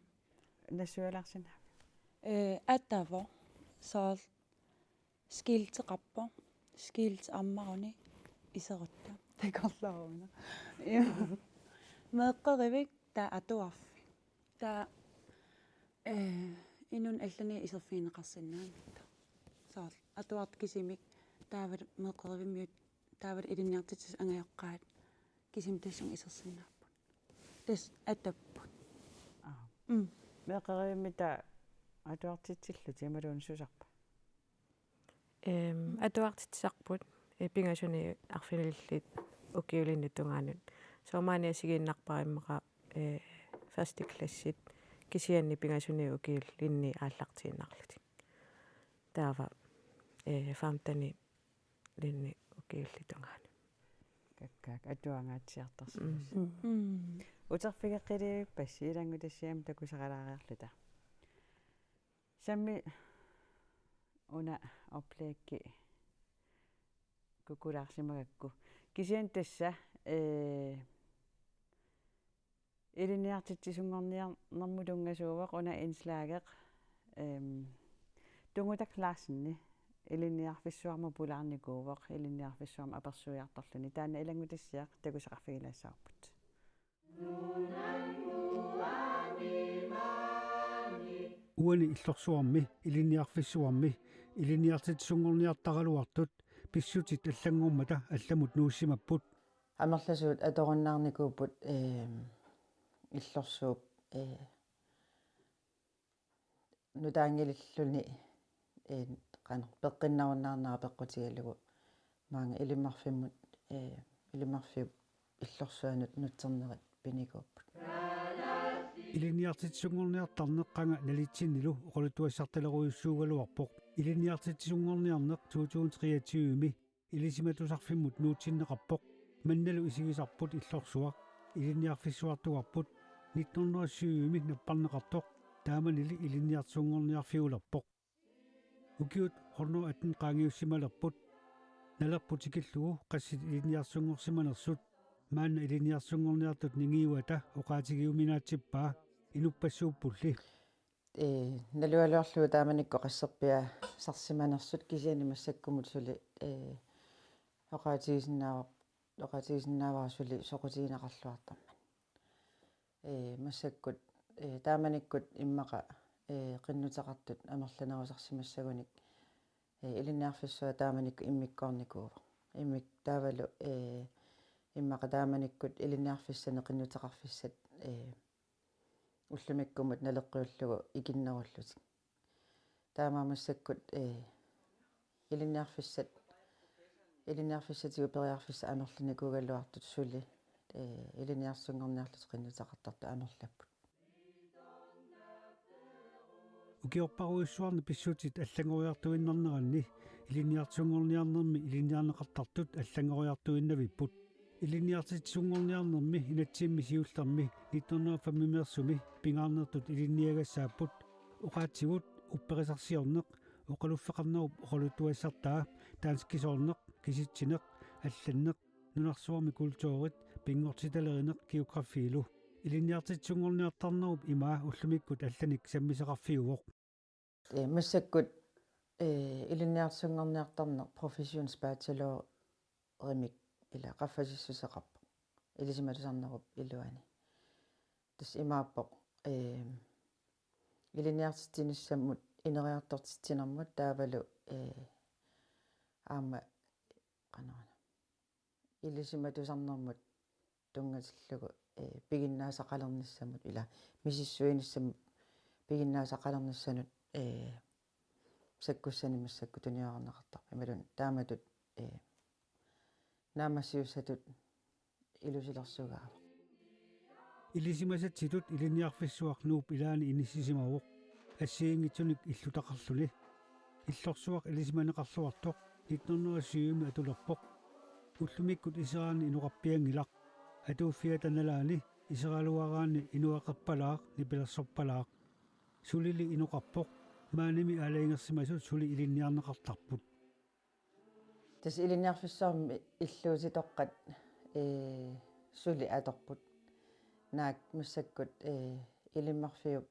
Nassuialaarsinnaaviuk? Eh, atavoq, soorlu skilteqarpoq, skilte ammaruni iserutta. Takorlooruna. Ja. Meeqqerivik taava atuarfik. Taava, eh, inunnut allanut iserfigineqarsinnaanngilaq. Soorlu atuartut kisimik taavalu meeqqerivimmiut taavalu ilinniartitsisut angajoqqaat kisimik tassunga isersinnaapput. Tassa atapput. Aa. Mm. Meeqqerivimmi taava atuartitsillutit imaluunniit susarpa? Ehm, atuartitsisarput, eh, pingasuni arfinillit ukiulinnut tungaanut. Soorlu maani assigiinnarpara immaqa, eh, første klassit kisianni pingasuni ukiulinni aallartiinnarlutik. Taava, eh, femtenilinni ukiulinni tungaanut. Kakkaak, atuangaatsiartarsimasut. Mm. Mm. Uterfigeqqilerpassi ilanngutassiami takusaqalaariarluta. Sammi una oplæggi kukulaarsimagakku. Kisianni tassa, eh, ilinniartitsisunngorniarnermut tunngasuuvoq una indslagit, ehm, Tungutak Larsen ilinniarfissuarmut pulaarnikuuvoq, ilinniarfissuarmik apersuiartorluni. Taanna ilanngutassiaq takusaqarfigilaassavarput. Uani Illorsuarmi, ilinniarfissuarmi, ilinniartitsisunngorniartaraluartut, pissutsit allanngormata allamut nuussimapput. Amerlasuut atorunnaarnikuupput, ehm, Illorsuup, eh, nutaanngililluni, eh, qanoq peqqinnarunnaarnera peqqutigalugu maanga Ilimmarfimmut, eh, Ilimmarfiup Illorsuanut nutsernerit pinikuupput. Ilinniartitsisunngorniartarneq qanga nalitsinnilu oqaluttuassartalerujussuugaluarpoq. Ilinniartitsisunngorniarneq to tusind treogtyve-mi Ilisimatusarfimmut nuutsinneqarpoq. Mannalu isigisarput Illorsuaq, ilinniarfissuartugarput, nitten hundrede og syv-mi napparneqartoq, taamanili ilinniartisunngorniarfiulerpoq. Ukiut hundrede atten qaangiussimalerput, nalerput tikillugu qassit ilinniartisunngorsimanersut, maanna ilinniartisunngorniartut ningiuata oqaatigiuminaatsippaa, inuppassuuppulli. Ee, nalugaluarlugu taamanikkut qasserpiaasarsimanersut kisianni massakkumut suli, ee, oqaatigisinnaavara oqaatigisinnaavara suli soqutigineqarluartarmat. Ee, massakkut, ee, taamanikkut immaqa, ee, qinnuteqartut amerlanerusarsimassagunik, ee, ilinniarfissuaq taamanikkut immikkoornikuuvoq. Immik-, taavalu, ee, immaqa taamanikkut ilinniarfissanik qinnuteqarfissat, ee, ullumikkumut naleqqiullugu ikinnerullutik. Taamaammat massakkut, ee, ilinniarfissat, ilinniarfissatigut periarfissat amerlanikuugaluartut suli, ee, ilinniartunngorniarlutik qinnuteqartartut amerlapput. Ukiorparujussuarni pissutsit allanngoriartuinnarneranni ilinniartunngorniarnermi ilinniarneqartartut allanngoriartuinnavipput. Ilinniartitsisunngorniarnermi inatsimmi siullermi nitten hundrede og fem-imeersumi pingaarnertut ilinniagassaapput. Oqaatsigut upperisarsiorneq, oqaluffeqarnerup oqaluttuassartaa, danskisoorneq, kisitsineq, allanneq, nunarsuarmi kulturit, pinngortitalerineq geografiilu. Ilinniartitsisunngorniartarnerup imaa ullumikkut allanik sammisaqarfiuvoq. Ee, massakkut, ee, ilinniartitsisunngorniartarneq professionsbachelorimik ila qaffasissuseqarpoq. Ilisimatusarnerup iluani. Tassa imaappoq, ee, ilinniartitsinissamut, ineriartortitsinermut taavalu, ee, aamma qanoruna. Ilisimatusarnermut tunngatillugu, ee, piginnaasaqalernissamut ila misissuinissamut piginnaasaqalernissanut, ee, sakkussanik massakkut tuniorarneqartarpoq. Imaluunniit taamatut, ee, naammassiussatut ilusilersugaavoq. Ilisimasatsitut ilinniarfissuaq Nuup ilaani inissisimavoq, assigiinngitsunik illutaqarluni. Illorsuaq ilisimaneqarluartoq nitten hundrede og syv-mi atulerpoq. Ullumikkut iseraanni inoqarpianngilaq. Atuuffiata nalaani iseraluaraanni inoqarpalaaq, nipilersorpalaaq. Sulili inoqarpoq, maanimi aalajangersimasut suli ilinniarneqartarput. Tassa ilinniarfissuarmi illuutitoqqat, ee, suli atorput. Naak massakkut, ee, Ilimmarfiup,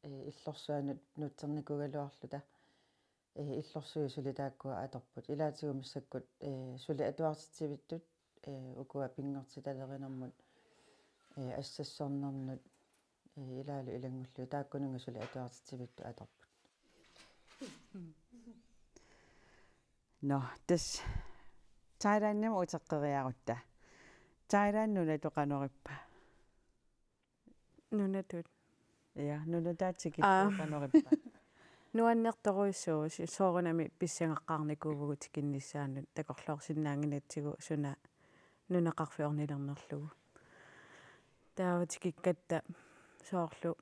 ee, illorsuanut nuutsernikuugaluarluta, ee, illorsuit suli taakkua atorput. Ilaatigut massakkut, ee, suli atuartitsivittut, ee, ukua pinngortitalerinermut, ee, assassornernut, ee, ilaalu ilanngullugit taakkununnga suli atuartitsivittut atorput. Nå, tassa Thailandimut uteqqeriarutta. Thailand nunatut qanorippa? Nunatut. Ja, nunataat tikillugu Aa. qanorippa? Nuannertorujussuuvoq, si-, soorunami pissangaqqaarnikuuvugut tikinnissaannut, takorloorsinnaannginatsigu suna nunaqarfik ornilernerlugu. Taava tikikkatta soorlu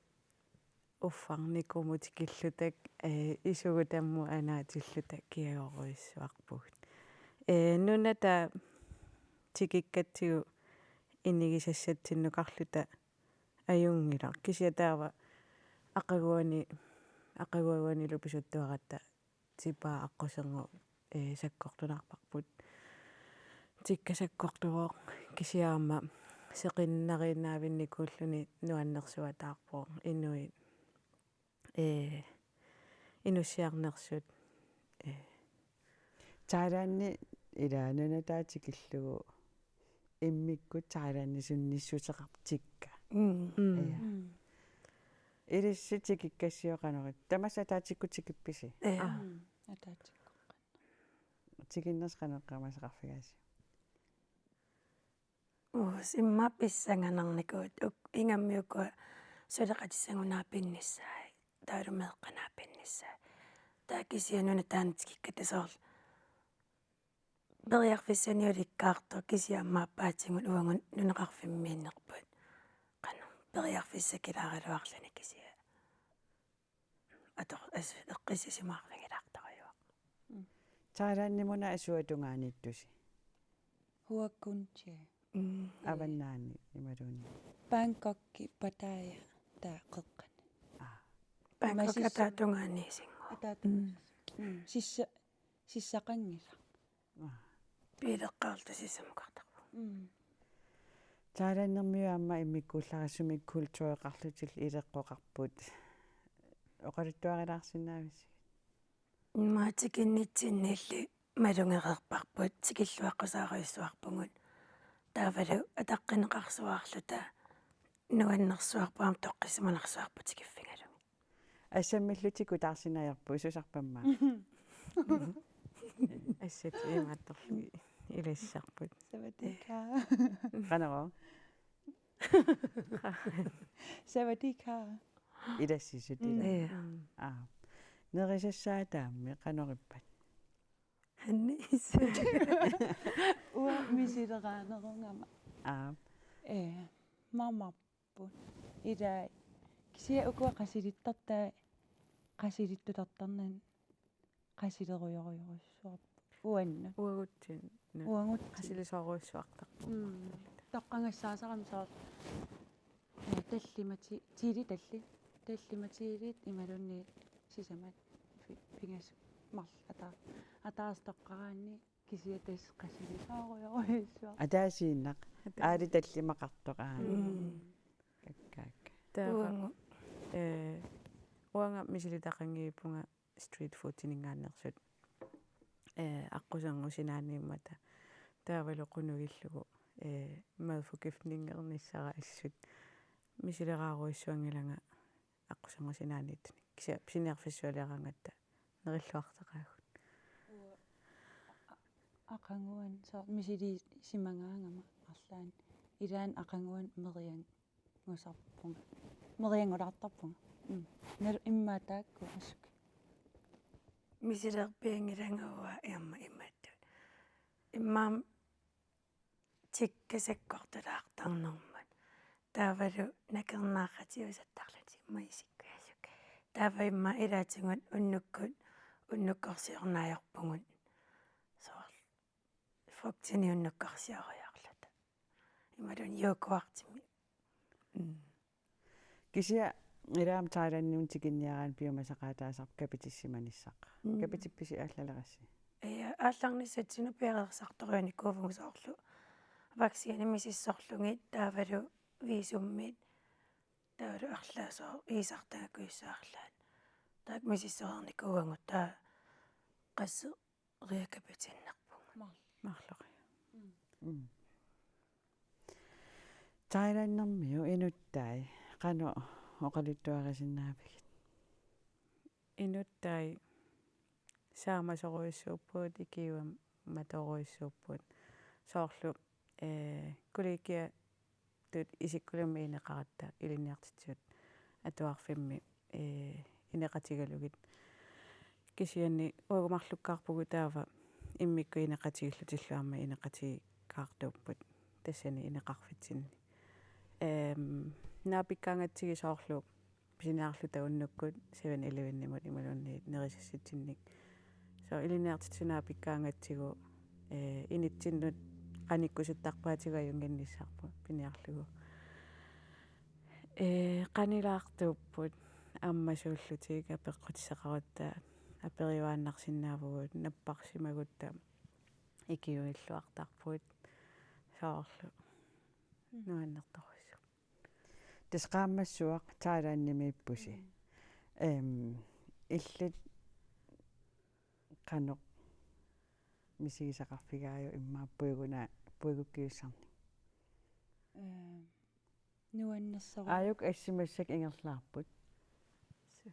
uffarnikumut tikilluta, ee, isugutammut anaatilluta kiagorujussuarpugut. Ee, nunataat tikikkatsigu inigisassatsinnukarluta ajunngilaq. Kisianni taava aqaguani, aqaguaguanilu pisuttuaratta tipaa aqquserngooq, ee, sakkortunaarparput. Tikka sakkortuvoq, kisianni aamma seqinnariinnaavinnikuulluni nuannersuataarpoq inuit, ee, inussiarnersut, ee. Thailandimi ila nunataat tikillugu immikkut Thailandimi sunniissuteqarput tikka. Mm. Mm. Ja. Mm. Ilissi tikikkassiuk qanoq ippa? Tamassi ataatsikkut tikippisi? Ja. Aa. Mm. Ataatsikkut. Tikinnersut qanoq eqqaamasaqarfigaasiuk? Uus immaqa pissanganarnikuupput, uk-, ingammik ukua suleqatissat naapinnissaat, taavalu meeqqat naapinnissaat. Taava kisianni nunataat tikikkatta soorlu periarfissaniulikkaartoq, kisianni aamma aappaatigut uagut nunaqarfimmiinnerput. Qanoq periarfissakilaaraluarluni kisianni. Ator-, as-, eqqissisimaarfigilaartorujuuvoq. Mm. Thailandimuna asuata tungaaniittusi? Huakuntje. Mm. Avannaani imaluunniit? Bangkokki Pattaya taava qeqqani. Aa. Bangkok Ima sissa-, ataatungaaniisinnguaq. Ataatungaaniis-. Mm. Mm. Sissa-, sissaqanngilaq. Aa. Biileqqaarluta sissammukartarpugut. Mm. Thailandimiut aamma immikkuullarissumik kultureqarlutillu ileqqoqarput. Oqaluttuarilaarsinnaavisigit? Immaqa tikinnitsinnilli malugereerparput, tikilluaqqusaarujussuarpugut. Taavalu ataqqineqarsuarluta nuannersuarput aamma toqqissisimanarsuarput tikiffigalugit. Assammillutik kutaarsinnaajorput, susarpammaa. Assat imaattorlugit ilassisarput. Savadika. Qanero? Savadika. Ilassisut ila. Mm. Ja. Aa. Nerisassaataammi qanorippat? Hannis. Uanga misileraanerugama. Aa. Ee, mamarput. Ilai. Kisianni ukua qasilittartai, qasilittutartarnani qasilerujorujorujussuarput. Uannut. Uagutsinnut. Uagutsinnut. Qasilisoorujussuartarput. Mm. Toqqagassaasarami soorlu. Ee, tallimati-, tiili talli. Tallimatiilit imaluunniit sisamat fi-, pingasut marluk ata-, ataaseq toqqaraanni kisianni tassa qasilisoorujorujussuaq. Ataasiinnaq. Ataasiinnaq. Aali tallimaqartoq, aa. Mm. Kakkaak. Taava, uagut. Ee, uanga misilitaqanngivippunga street foodiningaanneersut, ee, aqquserngusinaaniimmata taavalu qunugillugu, ee, madforgiftningernissara assut misileraarujussuanngilanga aqquserngusinaaniittunik. Kisianni pisiniarfissualiaraangatta nerilluartaqaagut. Ua-, a-, aqaguani soorlu misiliisimangaangama arlaanni. Ilaanni aqaguani merianngusarpunga. Merianngulaartarpunga. Mm. Nal-, immaqa taakku asuki. Misilerpianngilanga uanga aamma imatut. Immaqa tikka sakkortulaartarnermut. Taavalu nakernaarratiusattarlutik immaqa isikkuasuk. Taava immaqa ilaatigut unnukkut, unnukkorsiornaajorpugut. Soorlu frugtinik unnukkorsioriarluta. Imaluunniit yoghurtimik. Mm. Kisianni ilaammi Thailandimut tikinniaraanni piumasaqaataasarpoq kapitissimanissaq. Mm. Kapitippisi aallaleqassi? Ja, aallarnissatsinnut piareersartorujuunikuuvugut soorlu. Vaccine misissorlugit taavalu visummit taavalu arlaat soorlu iisartagakujussuit arlaat. Taakku misissoreernikuuagut taava qassi- Riakapitinnerpunga. Marl-, marlori. Mm. Mm. Thailandimiut inuttai qanoq oqaluttuarisinnaavigit? Inuttai saamasorujussuupput, ikiuamatorujussuupput. Soorlu, ee, kollegiat tut isikkulimmik ineqaratta ilinniartitsisut atuarfimmi, ee, ineqatigalugit. Kisianni uagut marlukkaarpugut taava immikkut ineqatigillutillu aamma ineqatigaartuupput tassani ineqarfitsinni. Ehm, naapikkaangatsigit soorlu pisiniarluta unnukkut Seven Elevenimut imaluunniit nerisassatsinnik. Soorlu ilinniartitsisut naapikkaangatsigu, ee, initsinnut qanikkusuttarpaatigut ajunnginnissarput pisiniarlugu. Ee, qanilaartuupput ammasuullutik apeqqutissaqarutta aperiuaannarsinnaavugut napparsimagutta ikiuilluartarput soorlu. Mm. Nuannertorujussuupput. Tassa qaammassuaq Thailandimiippusi. Mm. Ehm, illit qanoq misigisaqarfigaajuk immaqa puiguna-, puigukkiusarnik? Ehm, nuannersoru-, aajuku assit massakkut ingerlaarput. Su-,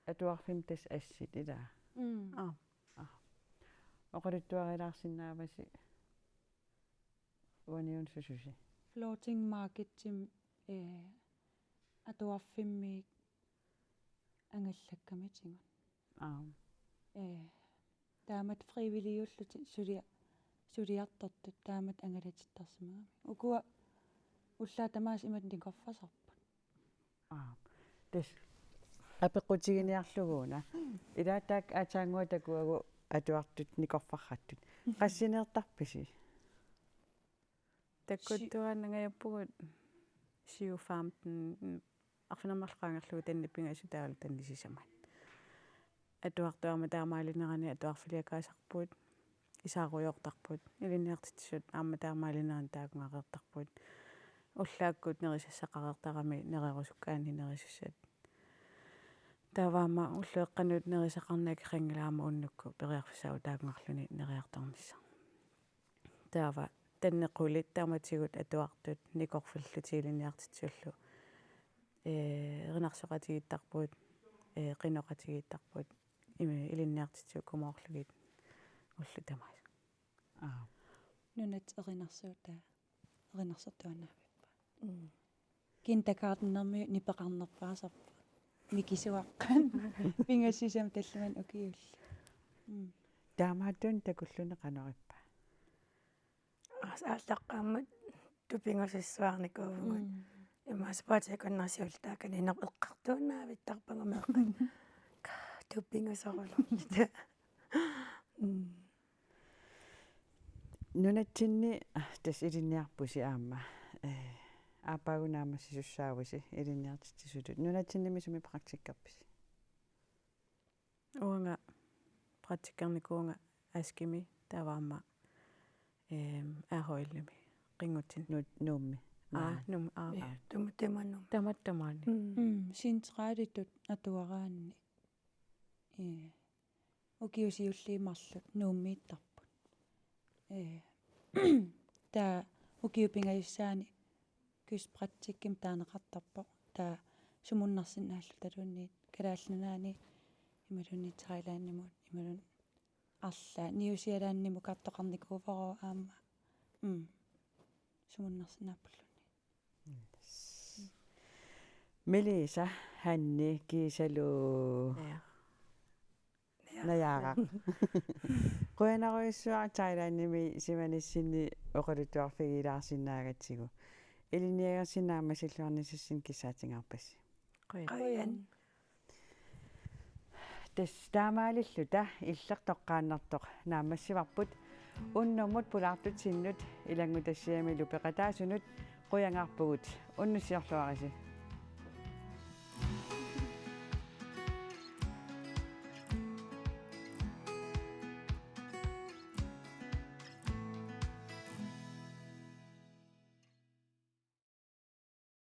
atuarfimmi tassa assit, ilaa? Mm. Aa. Aa. Oqaluttuarilaarsinnaavasi uaniuna sususi? Floating marketimi, ee, atuarfimmiit angallakkamitigut. Aa. Ee, taamatut frivilligiullutik sulia-, suliartortut taamatut angalatittarsimagamik. Ukua ullaat tamaasa imatut nikorfasarput. Aa. Tassa apeqqutiginiarlugu una. Ilaa taakku aatsaannguaq takuagut atuartut nikorfarrattut. Qassineertarpisi? Takkuttuaannangajappugut syv femten, arfineq-marluk qaangerlugu tanneq pingasut taavalu tanneq sisamat. Atuartut aamma taamaalinerani atuarfiliakaasarput, isaarujoortarput, ilinniartitsisut aamma taamaalinerani taakunngareertarput. Ullaakkut nerisassaqareertarami nererusukkaanni nerisassat. Taava aamma ulloqeqqanut nerisaqarneq akeqanngilaq aamma unnukkut periarfissaq taakunngarluni neriartornissaq. Taava Tannequlit tamatigut atuartut nikorfillutik ilinniartitsisullu. Ee, erinarsoqatigiittarput, ee, qinoqatigiittarput, imi ilinniartitsigut kumoorlugit ullut tamaasa. Aa. Nunat erinarsuutaa, erinarsortuaannavippa. Mm. Kindergartenermi nipeqarnerpaasarpoq. Mikisuaqqat. Pingassisam talliman ukiulli. Mm. Taamaattunik takulluni qanorippa? Aas-, aallaqqaammut tupigusussuarnikuuvugut. Mm. Imaassi paatsi kunnersiultaakani inoq eqqartuinnaavittarpagut meeqqat. Ka-, tupigosorulorluta. Mm. Nunatsinni, ah, tassa ilinniarpusi aamma. Eh, aappaagu naammassisussaavusi ilinniartitsisutut. Nunatsinnimi sumi praktikkerpisi? Uanga praktikkernikuuvunga Askimi taava aamma, ehm, A H L-imi Qinngutsinni. Nu-, Nuummi. Aa, Nuummi, aa. Ja, tuma-, tama Nuummi. Tama-, tamaani. Mm. Mm, centralitut atuaraanni. Ee, ukiut siulliit marluk Nuummiittarput. Ee, taava ukiut pingajussaanni kystpraktikkimik taaneqartarpoq. Taava sumunnarsinnaallutaluunniit Kalaallit Nunaanni imaluunniit Thailandimut, imaluunniit arlaat New Zealandimukartoqarnikuuvoq aamma. Mm. Sumunnarsinnaappulluni. Yes. Melissa, Hanni, kiisalu. Ja. Najaaraq. Qujanarujussuaq Thailandimi simanissinni oqaluttuarfigilaarsinnaagatsigu. Ilinniagarsinnaammasilluarnissassinnik kissaatingaarpassi. Qujan. Qujan. Tassa taamaalilluta Illeq toqqaannartoq naammassivarput unnummut pulaartutsinnut ilanngutassiamilu peqataasunut. Qujanarpugut, unnussiorluarisi.